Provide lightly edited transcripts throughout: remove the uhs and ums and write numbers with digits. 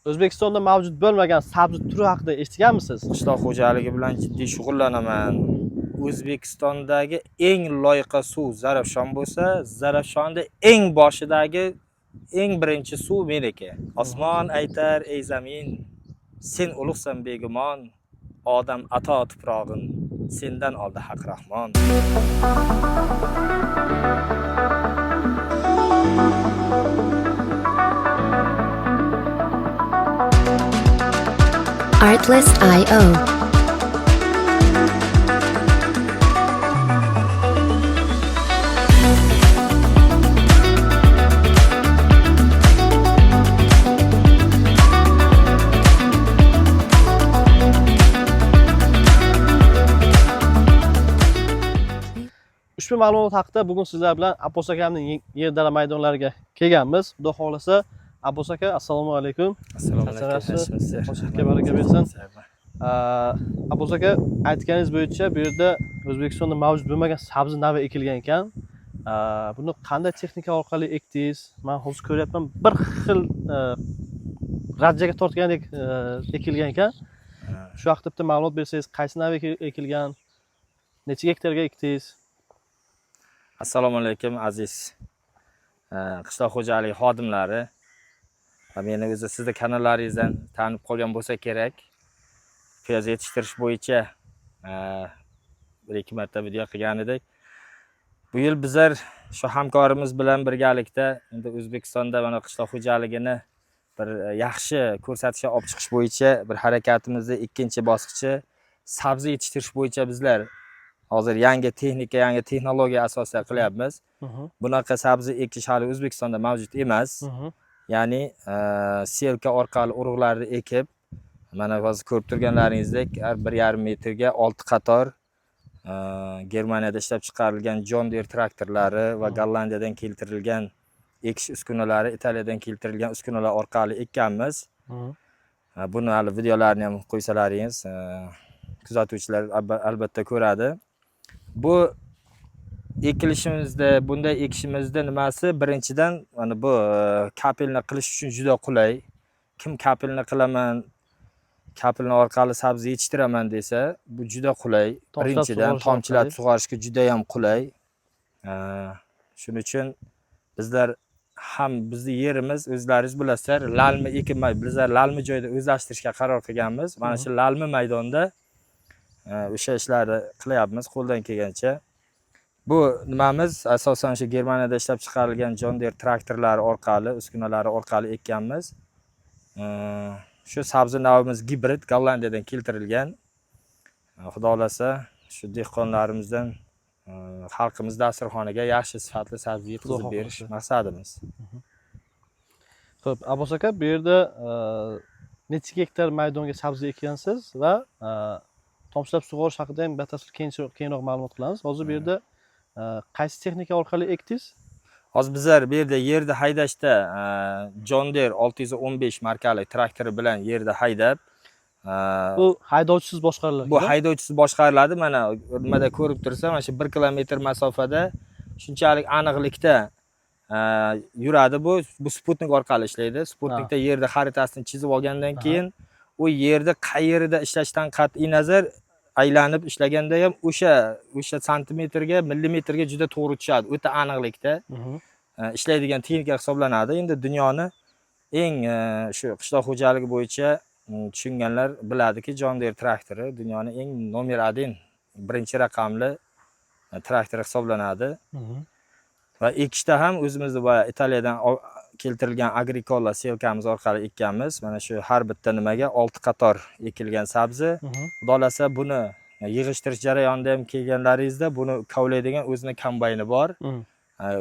O'zbekistonda mavjud bo'lmagan sabzi turi haqida eshitganmisiz? Qishloq xo'jaligi bilan jiddiy shug'ullanaman. O'zbekistondagi eng loyqa suv Zarafshon bo'lsa, Zarafshonda eng boshidagi eng birinchi suv meniki. Osmon aytar: "Ey zamin, sen ulug'san begumon, odam ato tuprog'in sendan oldi Haq Rahmon." Artlist.io. Ushbu ma'lumot haqida bugun sizlar bilan Abbos akamning yer dala maydonlariga kelganmiz. Xudo xohlasa, Abbos aka, assalomu alaykum. Assalomu alaykum. Qo'shiqqa baraka bersin. Abbos aka, aytganingiz bo'yicha bu yerda O'zbekistonda mavjud bo'lmagan sabzi navi ekilgan ekan. Buni qanday texnika orqali ekdingiz? Men hozir ko'ryapman, bir xil rajjaga tortgandek ekilgan ekan. Shu haqida bitta ma'lumot bersangiz, qaysi navi ekilgan, necha gektarga ekdingiz? Assalomu alaykum aziz qishloq xo'jaligi xodimlari. Va meni o'zi sizni kanallaringizdan tanib qolgan bo'lsa kerak. Piyoz yetishtirish bo'yicha bir ikki marta video qilgan edik. Bu yil bizlar shu hamkorimiz bilan birgalikda endi O'zbekistonda mana qishloq xo'jaligini bir yaxshi ko'rsatishga olib chiqish bo'yicha bir harakatimizni ikkinchi bosqichi sabzi yetishtirish bo'yicha bizlar hozir yangi texnika, yangi texnologiya asosida qilyapmiz. Bunaqa sabzi ekish hali O'zbekistonda mavjud emas. Ya'ni selka orqali urug'larni ekib, mana hozir ko'rib turganlaringizdek, har 1,5 metrga 6 qator Germaniyada ishlab chiqarilgan John Deere traktorlari va Gollandiyadan keltirilgan ekish uskunalari, Italiyadan keltirilgan uskunalar orqali ekkanmiz. Buni hali videolarini ham qo'ysalaringiz, kuzatuvchilar albatta ko'radi. Bu ekilishimizda, bunday ekishimizda nimasi? Birinchidan, mana bu kapelni qilish uchun juda qulay. Kim kapelni qilaman, kapelni orqali sabzi yetishtiraman desa, bu juda qulay. Birinchidan, tomchilatib sug'orishga juda ham qulay. Shuning uchun bizlar ham bizni yerimiz, o'zlaringiz bilasizlar, lalmi ekin, bizlar lalmi joyda o'zlashtirishga qaror qilganmiz. Mana shu lalmi maydonda o'sha ishlarni qilyapmiz qo'ldan kelgancha. Bu nimamiz asosan shu Germaniyada ishlab chiqarilgan John Deere traktorlari orqali, uskunalari orqali ekkanmiz. Shu sabzi navimiz gibrid, Gollandiyadan keltirilgan. Xudo xohlasa, shu dehqonlarimizdan xalqimiz dasturxoniga yaxshi sifatli sabzi yetkazib berish maqsadimiz. Xo'p, Abbos aka, bu yerda necha gektar maydonga sabzi ekkansiz va tomchilatib sug'orish haqida ham batafsil keyinroq ma'lumot qilamiz. Hozir bu yerda qaysi texnika orqali ekdingiz? Hozir bizlar bu yerda yerni haydashda John Deere 615 markali traktori bilan yerni haydab, bu haydovchisiz boshqariladi. Bu haydovchisiz boshqariladi. Mana nimada ko'rib tursa, mana shu 1 kilometr masofada shunchalik aniqlikda yuradi bu. Bu sputnik orqali ishlaydi. Sputnikda yerni xaritasini chizib olgandan keyin u yerda qayerida ishlashdan qat'iy nazar aylanib ishlaganda ham o'sha santimetrga, millimetrga juda to'g'ri tushadi. O'ta aniqlikda ishlaydigan texnika hisoblanadi. Endi dunyoni eng shu qishloq xo'jaligi bo'yicha tushunganlar biladiki, John Deere traktori dunyoni eng nomer 1, birinchi raqamli traktori hisoblanadi. Va ekishda ham o'zimizni boya Italiyadan keltirilgan Agricola selkamiz orqali ekkanmiz. Mana shu har bitta nimaga 6 qator ekilgan sabzi. Xudo xohlasa, buni yig'ishtirish jarayonida ham kelganlaringizda buni kavlaydigan o'zini kombayni bor.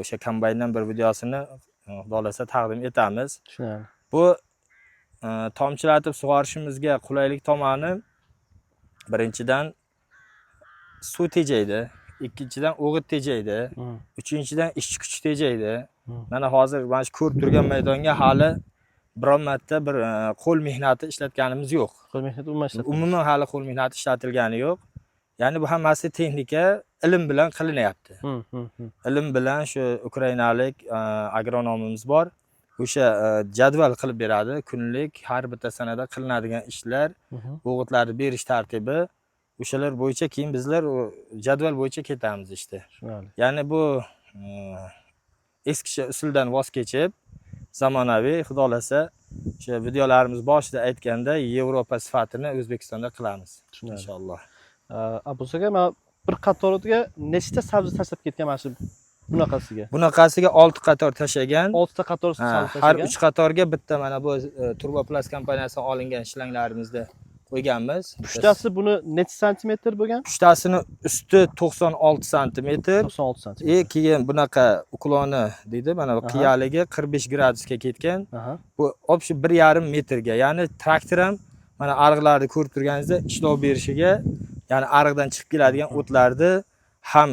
O'sha kombayndan bir videosini Xudo xohlasa taqdim etamiz. Tushunarli. Bu tomchilatib sug'orishimizga qulaylik tomoni, birinchidan suv tejaydi, ikkinchidan o'g'it tejaydi, uchinchidan ishchi kuchi tejaydi. Mana hozir mana shu ko'rib turgan maydonga hali biron marta bir qo'l mehnati ishlatganimiz yo'q. Qo'l mehnati umuman ishlatilmagan. Umuman hali qo'l mehnati ishlatilgani yo'q. Ya'ni bu hammasi texnika, ilm bilan qilinyapti. Ilm bilan shu ukrainalik agronomimiz bor. O'sha jadval qilib beradi. Kunlik har bitta sanada qilinadigan ishlar, o'g'itlarni berish tartibi, o'shalar bo'yicha keyin bizlar jadval bo'yicha ketamiz ishda. Tushunarli. Ya'ni bu eskicha usuldan voz kechib, zamonaviy, xudo xohlasa, o'sha videolarimiz boshida aytganda Yevropa sifatini O'zbekistonda qilamiz. Tushunarli. Inshaalloh. Abbos aka, mana bir qatoriga nechta sabzi tashlab ketgan mana shu bunaqasiga? Bunaqasiga 6 qator tashlagan. 6 ta qator Ha, sabzi har tashlagan. 3 qatorga bitta mana bu Turboplast kompaniyasidan olingan shlanglarimizni qo'yganmiz. Pushtasi buni necha santimetr bo'lgan? Pushtasini usti 96 santimetr. 96 santimetr. Keyin bunaqa уклон i deydi, mana bu qiyaligi 45 gradusga ketgan. Bu общий 1,5 metrga, ya'ni traktor ham mana ariqlarni ko'rib turganingizda ishlov berishiga, ya'ni ariqdan chiqib keladigan o'tlarni ham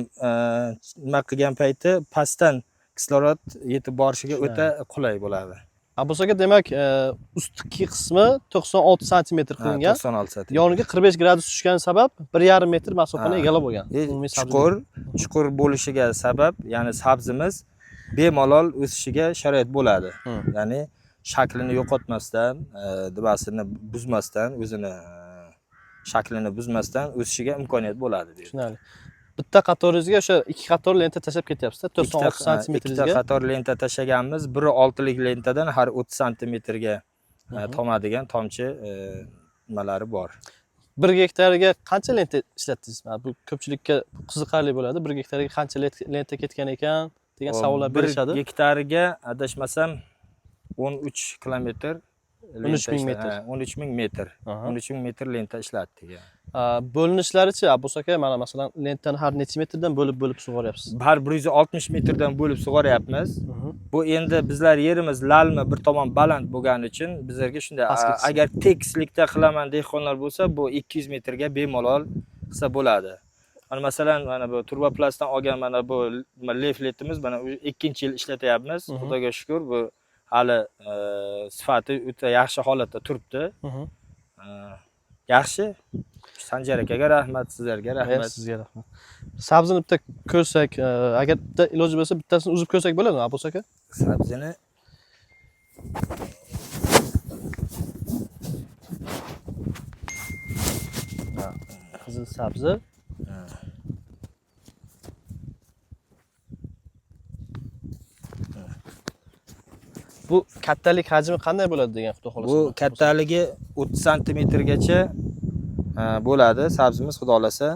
nima qilgan payti pastdan kislorod yetib borishiga o'ta qulay bo'ladi. Abbos aka, demak, ustki qismi 96 santimetr qilingan. 96 santimetr. Yoniga 45 gradus tushgani sabab 1,5 metr masofani egallab olgan. Chuqur bo'lishiga sabab, ya'ni sabzimiz bemalol o'sishiga sharoit bo'ladi. Ya'ni shaklini yo'qotmasdan, nimasini buzmasdan, o'zini shaklini buzmasdan o'sishiga imkoniyat bo'ladi deydi. Tushunarli. Bitta qatoringizga o'sha 2 qator lenta tashlab ketyapsiz-da, 96 Ikkita santimetringizga. qator lenta tashlaganmiz. Biri 6lik lentadan har 30 santimetrga tomadigan tomchi nimalari bor. 1 gektarga qancha lenta ishlatdingiz? Mana bu ko'pchilikka qiziqarli bo'ladi. 1 gektarga qancha lenta ketgan ekan degan savollar berishadi. 1 gektariga adashmasam 13 kilometr 13 000 metr. 13 000 metr. 13 000 metr lenta ishlatdik. Bo'linishlarichi Abbos aka, mana masalan lentani har necha metrdan bo'lib-bo'lib sug'oryapsiz? Har 160 metrdan bo'lib sug'oryapmiz. Bu endi bizlar yerimiz lalmi, bir tomon baland bo'lgani uchun bizlarga shunday, agar tekislikda qilaman dehqonlar bo'lsa, bu 200 metrga bemalol qilsa bo'ladi. Mana masalan, mana bu Turboplastdan olgan mana bu lefletimiz, mana 2-yil ishlatyapmiz. Xudoga shukr, bu hali sifati o'ta yaxshi holatda turibdi. Yaxshi. Sanjar akaga rahmat, sizlarga rahmat. Sizga rahmat. Sabzini bitta ko'rsak, agar bitta iloji bo'lsa bittasini uzib ko'rsak bo'ladimi, Abbos aka? Sabzini Qizil sabzi. Bu kattalik hajmi qanday bo'ladi degan, xudo xohlasa. Bu kattaligi 30 santimetrgacha bo'ladi sabzimiz, xudo xohlasa.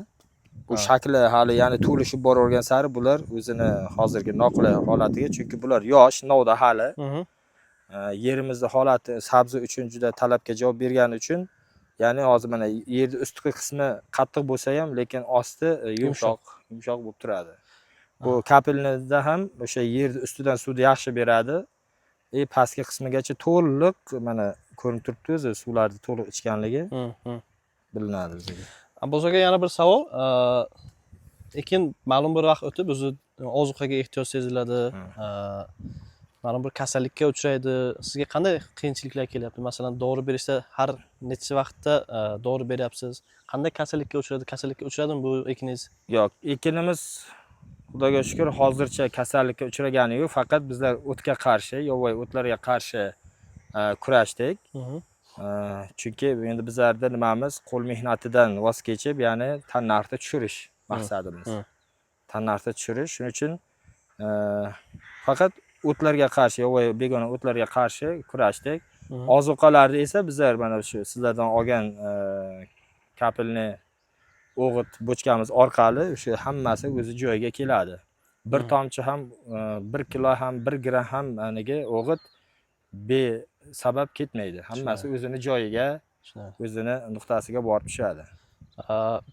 Bu shakli hali, ya'ni to'lishib boravergan sari bular o'zini hozirgi noqulay holatiga, chunki bular yosh, novda hali. Yerimizni holati sabzi uchun juda talabga javob bergani uchun, ya'ni hozir mana yerni ustki qismi qattiq bo'lsa ham, lekin osti yumshoq, yumshoq bo'lib turadi. Bu kapelnida ham o'sha yerni ustidan suvni yaxshi beradi. Pastki qismigacha to'liq mana ko'rinib turibdi, o'zi suvlarni to'liq ichganligi bilinadi bizga. Abbos aka, yana bir savol. Ekin ma'lum bir vaqt o'tib o'zi ozuqaga ehtiyoj seziladi. Ma'lum bir kasallikka uchraydi. Sizga qanday qiyinchiliklar kelyapti? Masalan, dori berishda har necha vaqtda dori beryapsiz? Qanday kasallikka uchradi? Kasallikka uchradimi bu ekiningiz? Yo'q, ekinimiz Xudoga shukr hozircha kasallikka uchragani yo'q. Faqat bizlar o'tga qarshi, yovvoyi o'tlarga qarshi kurashdik. Chunki endi bizlarda nimamiz, qo'l mehnatidan voz kechib, ya'ni tannarxni tushirish maqsadimiz. Tannarxni tushirish, shuning uchun faqat o'tlarga qarshi, yovvoyi begona o'tlarga qarshi kurashdik. Ozuqalarni esa bizlar mana shu sizlardan olgan kapelni o'g'it bochkamiz orqali o'sha hammasi o'zi joyiga keladi. Bir tomchi ham, 1 kilo ham, 1 gramm ham anigi o'g'it besabab ketmaydi. Hammasi o'zini joyiga, o'zini nuqtasiga borib tushadi.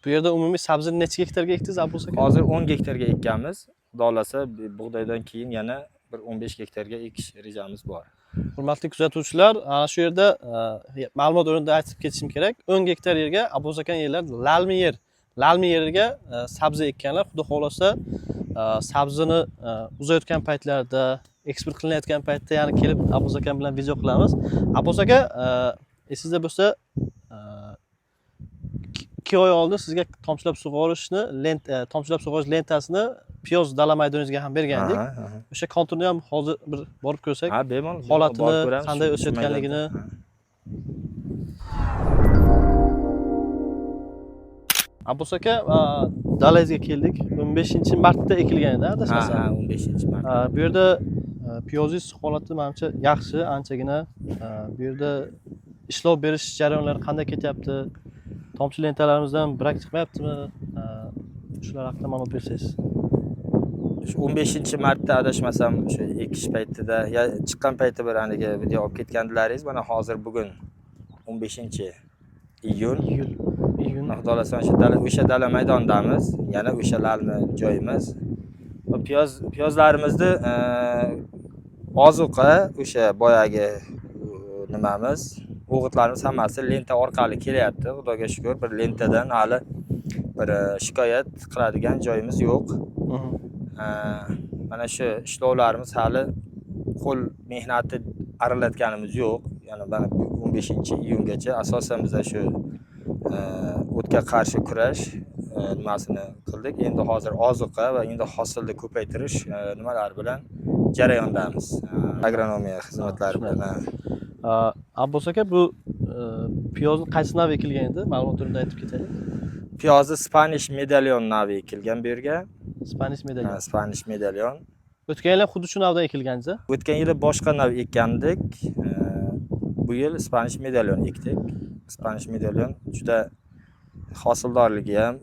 Bu yerda umumiy sabzini necha gektarga ekdingiz, Abbos aka? Hozir 10 gektarga ekkanmiz. Xudo xohlasa, bug'doydan keyin yana bir 15 gektarga ekish rejamiz bor. Hurmatli kuzatuvchilar, ana shu yerda ma'lumot o'rnida aytib ketishim kerak. 10 gektar yerga Abbos aka yerlar lalmi yer, lalmi yerga sabzi ekkanlar. Xudo xohlasa, sabzini uzayotgan paytlarda, eksport qilinayotgan paytda yana kelib Abbos akam bilan video qilamiz. Abbos aka, esingizda bo'lsa, 2 oy oldin sizga tomchilab sug'orishni, tomchilab sug'orish lentasini Piyoz dala maydoningizga ham bergandik. Aha, aha. O'sha konturni ham hozir bir borib ko'rsak. Ha, bemalol Holatini borib ko'ramiz. qanday Shu o'sayotganligini. maydonda. Abbos aka, dalangizga keldik. 15 martda ekilgan edi, Ha, adashmasam. ha, 15 mart. Bu yerda piyozingiz holati manimcha yaxshi, anchagina. Bu yerda ishlov berish jarayonlari qanday ketyapti? Tomchi lentalarimizdan brak chiqmayaptimi? Shular haqida ma'lumot bersangiz. Shu 15 martda adashmasam o'sha ekish paytida ya chiqqan payti bir aniga video olib ketgandilaringiz. Mana hozir bugun 15 iyun. Iyul, iyun. Xudo xohlasa o'sha dala, o'sha dala maydonidamiz. Yana o'sha lalmi joyimiz. Va piyozlarimizni ozuqa o'sha boyagi nimamiz, o'g'itlarimiz hammasi lenta orqali kelyapti. Xudoga shukur, bir lentadan hali bir shikoyat qiladigan joyimiz yo'q. Mana shu ishlovlarimiz hali qo'l mehnati aralatganimiz yo'q. Ya'ni mana bu 15 iyungacha asosan biza shu o'tga qarshi kurash nimasini qildik. Endi hozir ozuqa va endi hosilni ko'paytirish nimalari bilan jarayondamiz. Agronomiya xizmatlari bilan. Ha. Abbos aka, bu piyozni qaysi nav ekilgan edi? Ma'lumot o'rnida aytib ketaylik. Piyozni Spanish medalyon navi ekilgan bu yerga. Spanish medalyon. Ha, Spanish medalyon. O'tgan yil ham xuddi shu navdan ekilgansiz. O'tgan yili boshqa nav ekkandik. Bu yil Spanish medalyon ekdik. Spanish medalyon juda hosildorligi ham,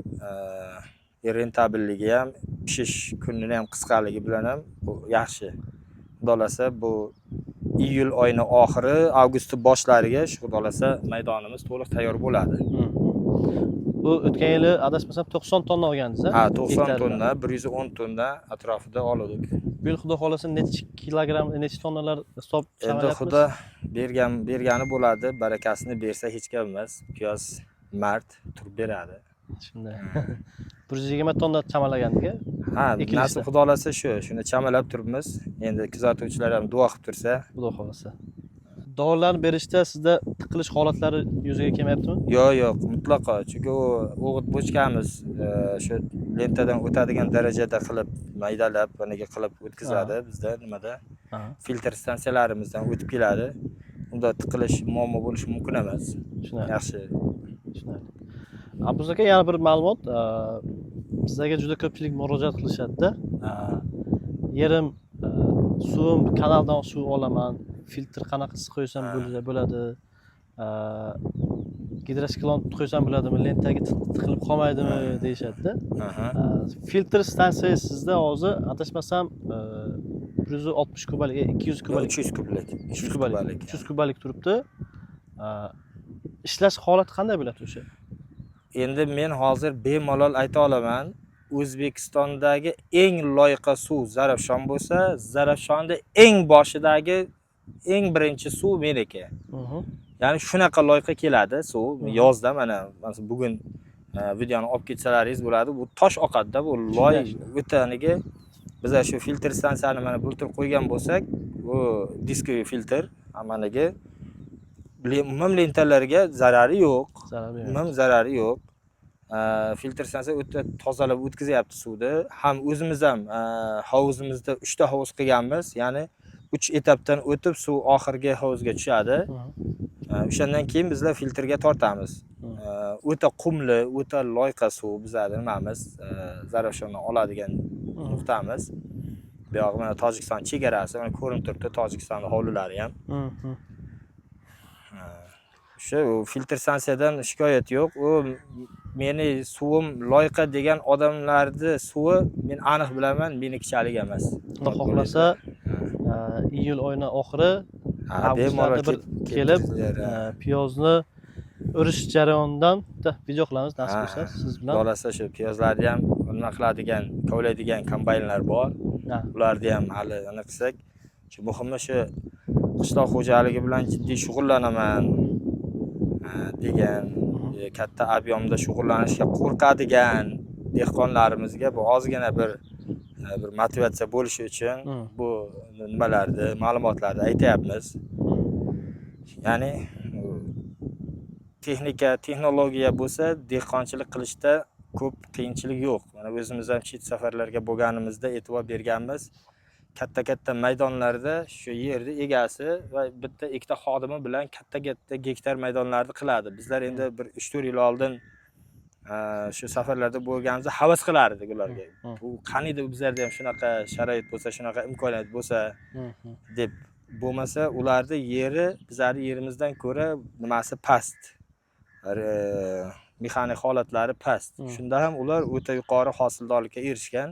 rentabelligi ham, pishish kunini ham qisqaligi bilan ham bu yaxshi. Xudo xohlasa bu iyul oyini oxiri, avgust boshlariga shu xudo xohlasa maydonimiz to'liq tayyor bo'ladi. Bu o'tgan yili adashmasam 90 tonna olgansiz. Ha, 90 Gektardan. Tonna, 110 tonna atrofida oldik. Bu yil xudo xohlasa necha kilogramm, necha tonnalar hisob Endi chamalayapmiz? Xudo bergani bo'ladi, barakasini bersa hech gap emas. Piyoz mard turib beradi. Shunday. 120 tonna chamalagandik. Ha, Ekilishda. nasib xudo xohlasa shuni chamalab turibmiz. Endi kuzatuvchilar ham duo qilib tursa. Xudo xohlasa. Dorilarni berishda sizda tiqilish holatlari yuzaga kelmayaptimi? Yo'q, yo'q, mutlaqo. Chunki u o'g'it bochkamiz shu lentadan o'tadigan darajada qilib, maydalab, anaqa qilib o'tkazadi bizda nimada? Filtr stansiyalarimizdan o'tib keladi. Unda tiqilish muammo bo'lishi mumkin emas. Shunday. Yaxshi. Tushunarli. Abbos aka, yana bir ma'lumot, bizlarga juda ko'pchilik murojaat qilishadi-da. Yerim, suvim kanaldan suv olaman, filtr qanaqasi qo'ysam bo'ladi, gidrosiklon qo'ysam bo'ladimi, lentaga tiqilib qolmaydimi deyishadi-da. Filtr stansiya sizda hozir adashmasam 160 kubalik, 200 kubalik, 300 kublik. 300 kubalik, 300 kubalik turibdi. Ishlash holati qanday bo'ladi o'sha? Endi men hozir bemalol ayta olaman, O'zbekistondagi eng loyqa suv Zarafshon bo'lsa, Zarafshonda eng boshidagi eng birinchi suv meniki. Ya'ni shunaqa loyqa keladi suv yozda. Mana masalan bugun videoni olib ketsalaringiz bo'ladi. Bu tosh oqadi-da, bu loy o'taniga biza shu filtr stansiyani mana bultur qo'ygan bo'lsak, bu diskoviy filtr hammanigi umuman lentalarga zarari yo'q. Zarari yo'q. Umuman zarari yo'q. Filtr stansiya o'ta tozalab o'tkazyapti suvni. Ham o'zimiz ham hovuzimizda 3 ta hovuz qilganmiz. Ya'ni 3 etapdan o'tib suv oxirgi hovuzga tushadi. O'shandan keyin bizlar filtrga tortamiz. O'ta qumli, o'ta loyqa suv bizlarni nimamiz, Zarafshondan oladigan nuqtamiz. Bu yog'i mana Tojikiston chegarasi, mana ko'rinib turibdi Tojikiston hovlilari ham. O'sha u filtr stansiyadan shikoyat yo'q. U meni suvim loyqa degan odamlarni suvi men aniq bilaman, menikichalik emas. Xudo xohlasa iyul oyini oxiri, Ha, avgustlarda bemalol bir kelib, kelib, piyozni o'rish jarayonidan bitta video qilamiz nasib bo'lsa siz bilan. Xohlasa shu piyozlarni ham nima qiladigan, kovlaydigan kombaynlar bor. Ularni ham hali nima qilsak, shu muhimi shu qishloq xo'jaligi bilan jiddiy shug'ullanaman degan, katta объем da shug'ullanishga qo'rqadigan dehqonlarimizga bu ozgina bir motivatsiya bo'lishi uchun bu nimalarni, ma'lumotlarni aytyapmiz. Ya'ni texnika, texnologiya bo'lsa, dehqonchilik qilishda ko'p qiyinchilik yo'q. Mana O'zimiz ham chet safarlarga bo'lganimizda e'tibor berganmiz. Katta-katta maydonlarda shu yerni egasi va bitta ikkita xodimi bilan katta-katta gektar maydonlarni qiladi. Bizlar endi bir 3-4 yil oldin shu safarlarda bo'lganimizda havas qilardik ularga. Bu qaniydi bizlarda ham shunaqa sharoit bo'lsa, shunaqa imkoniyat bo'lsa deb. Bo'lmasa ularni yeri bizlarning yerimizdan ko'ra nimasi past. Mexanik holatlari past. Shunda ham ular o'ta yuqori hosildorlikka erishgan.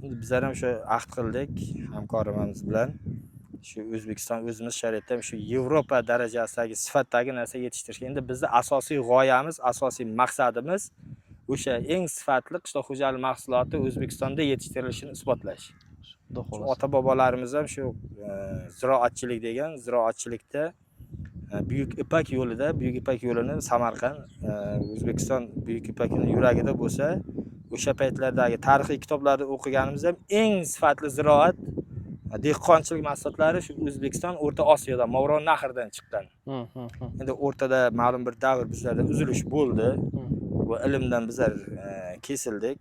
Endi bizlar ham shu ahd qildik hamkorimiz bilan. Shu O'zbekiston o'zimiz sharoitda ham shu Yevropa darajasidagi sifatdagi narsa yetishtirishga. Endi bizni asosiy g'oyamiz, asosiy maqsadimiz o'sha eng sifatli qishloq xo'jalik mahsuloti O'zbekistonda yetishtirilishini isbotlash. Xudo Shu xohlasa. Ota bobolarimiz ham shu ziroatchilik degan, ziroatchilikda Buyuk Ipak yo'lida, Buyuk Ipak yo'lini Samarqand, O'zbekiston Buyuk Ipak yo'lining yuragida bo'lsa, o'sha paytlardagi tarixiy kitoblarda o'qiganimizda ham eng sifatli ziroat, dehqonchilik mahsulotlari shu O'zbekiston O'rta Osiyodan, Mavron Nahrdan chiqqan. Endi o'rtada ma'lum bir davr bizlarda uzilish bo'ldi. Bu ilmdan bizlar kesildik.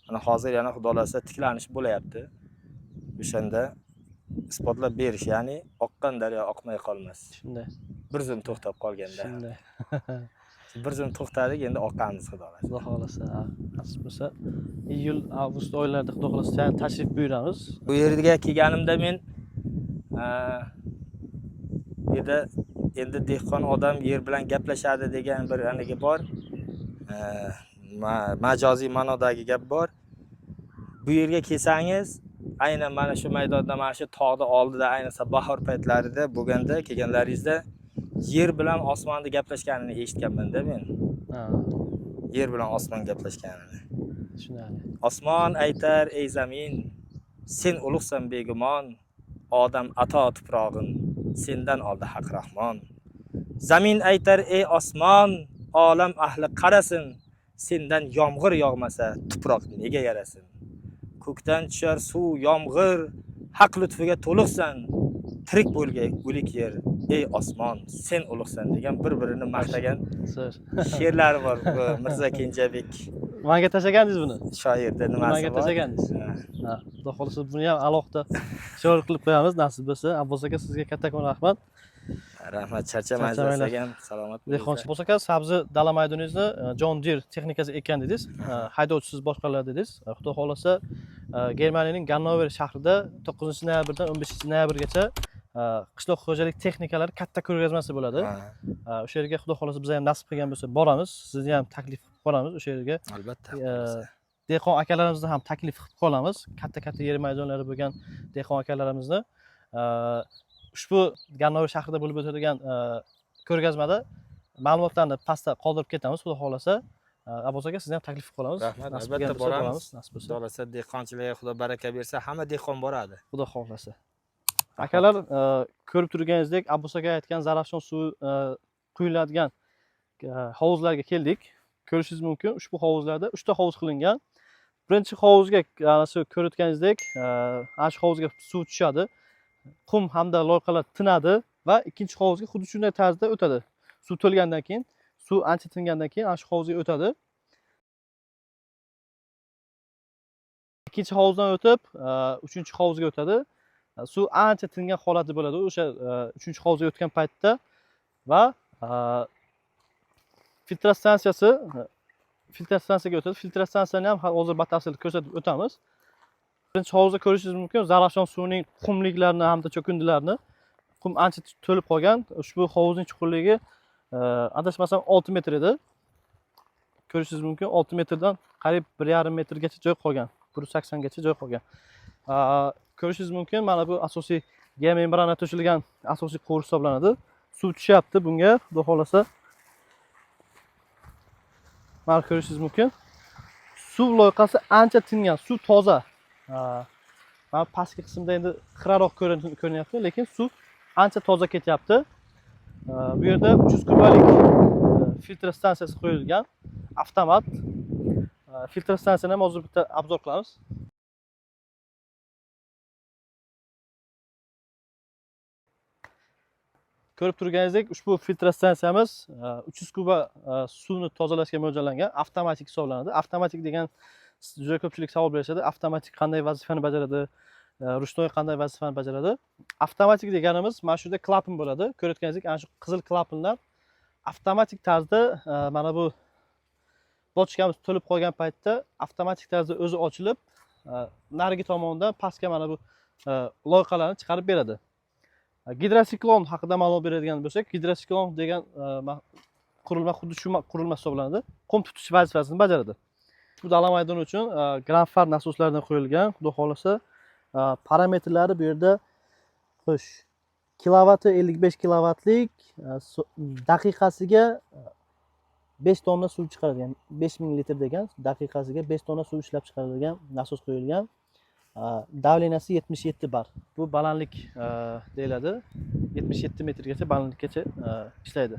Mana hozir yana Xudo xohlasa tiklanish bo'layapti. O'shanda isbotlab berish, ya'ni oqqan daryo oqmay qolmas. Shunday. Bir zum to'xtab qolganda. Shunday. Bir zum to'xtadik, endi oqamiz Xudo xohlasa. Xudo xohlasa, nasib bo'lsa iyul, avgust oylarida Xudo xohlasa yana tashrif buyuramiz. Bu yerga kelganimda men bu yerda endi dehqon odam yer bilan gaplashadi degan bir anigi bor. Majoziy ma'nodagi gap bor. Bu yerga kelsangiz, aynan mana shu maydonda, mana shu tog'ni oldida, ayniqsa bahor paytlarida bo'lganda, kelganlaringizda yer bilan osmonni gaplashganini eshitganman-da men. Yer bilan osmon gaplashganini. Tushunarli. Osmon aytar: "Ey zamin, sen ulug'san begumon, odam ato tuprog'in sendan oldi Haq Rahmon. Zamin aytar: "Ey osmon, olam ahli qarasin, sendan yomg'ir yog'masa tuproq nega yarasin? Ko'kdan tushar suv yomg'ir, Haq lutfiga to'liqsan, tirik bo'lgay o'lik yer, ey osmon, sen ulug'san" degan bir-birini maqtagan Sir. she'rlari bor bu Mirzo Kenjabek Manga tashlagandingiz buni. shoirda nimasi Manga bor. tashlagandingiz. Ha, Xudo xohlasa buni ham alohida shor qilib qo'yamiz nasib bo'lsa. Abbos aka, sizga kattakon rahmat. Rahmat, charchamanglar, Charchamanglar. sizga ham salomat Dehqonchilik. bo'linglar. Abbos aka, sabzi dala maydoningizni John Deere texnikasi ekkan dedingiz. Haydovchisiz boshqariladi dedingiz. Xudo xohlasa Germaniyaning Gannover shahrida 9-noyabrdan 15-noyabrgacha qishloq xo'jalik texnikalari katta ko'rgazmasi bo'ladi. O'sha yerga Xudo xohlasa biz ham nasib qilgan bo'lsa boramiz. Sizni ham taklif qilib qolamiz o'sha yerga. Albatta. Dehqon akalarimizni ham taklif qilib qolamiz. Katta-katta yer maydonlari bo'lgan dehqon akalarimizni ushbu Gannover shahrida bo'lib o'tadigan ko'rgazmada ma'lumotlarni pastda qoldirib ketamiz, Xudo xohlasa. Abbos aka, sizni ham taklif qilib qolamiz. Rahmat, Nasib albatta qilgan bo'lsa boramiz. Nasib bo'lsa. Xudo xohlasa dehqonchilikka Xudo baraka bersa, hamma dehqon boradi. Xudo xohlasa. Akalar, ko'rib turganingizdek, Abbos aka aytgan Zarafshon suvi quyiladigan hovuzlarga keldik. Ko'rishingiz mumkin, ushbu hovuzlarda 3 ta hovuz qilingan. Birinchi hovuzga ana shu ko'rayotganingizdek, ana shu hovuzga suv tushadi. Qum hamda loyqalar tinadi va ikkinchi hovuzga xuddi shunday tarzda o'tadi. Suv to'lgandan keyin, suv ancha tingandan keyin ana shu hovuzga o'tadi. Ikkinchi hovuzdan o'tib, uchinchi hovuzga o'tadi. Suv ancha tingan holati bo'ladi o'sha uchinchi hovuzga o'tgan paytda va filtr stansiyaga o'tadi. Filtr stansiyani ham hozir batafsil ko'rsatib o'tamiz. Birinchi hovuzda ko'rishingiz mumkin Zarafshon suvining qumliklarini hamda cho'kindilarini. Qum ancha to'lib qolgan. Ushbu hovuzning chuqurligi adashmasam 6 metr edi. Ko'rishingiz mumkin 6 metrdan qariyb 1,5 metrgacha joy qolgan. 180 gacha joy qolgan. Ko'rishingiz mumkin mana bu asosiy geomembrana to'shilgan asosiy quvur hisoblanadi. Suv tushyapti bunga, Xudo xohlasa. Mana ko'rishingiz mumkin. Suv loyqasi ancha tingan, suv toza. Mana pastki qismda endi xiraroq ko'rinyapti, lekin suv ancha toza ketyapti. Bu yerda 300 kubalik filtr stansiyasi qo'yilgan, avtomat. Filtr stansiyani ham hozir bitta obzor qilamiz. Ko'rib turganingizdek, ushbu filtr stansiyamiz 300 kuba suvni tozalashga mo'ljallangan, avtomatik hisoblanadi. Avtomatik degan Juda ko'pchilik savol berishadi, avtomatik qanday vazifani bajaradi, ручной qanday vazifani bajaradi? Avtomatik deganimiz mana shu yerda klapan bo'ladi. Ko'rayotganingizdek, ana shu qizil klapanlar avtomatik tarzda mana bu bochkamiz to'lib qolgan paytda avtomatik tarzda o'zi ochilib, narigi tomondan pastga mana bu loyqalarni chiqarib beradi. Gidrotsiklon haqida ma'lumot beradigan bo'lsak, gidrotsiklon degan qurilma xuddi shu qurilma hisoblanadi. Qum tutish vazifasini bajaradi. Bu dala maydoni uchun Granfar nasoslaridan qo'yilgan. Xudo xohlasa, parametrlari bu yerda, xo'sh, kilovati 55 kilovatlik, daqiqasiga 5 tonna suv chiqaradigan, 5000 litr degan, daqiqasiga 5 tonna suv ishlab chiqaradigan nasos qo'yilgan. Давления si 77 bar. Bu balandlik deyiladi. 77 metrgacha balandlikkacha ishlaydi.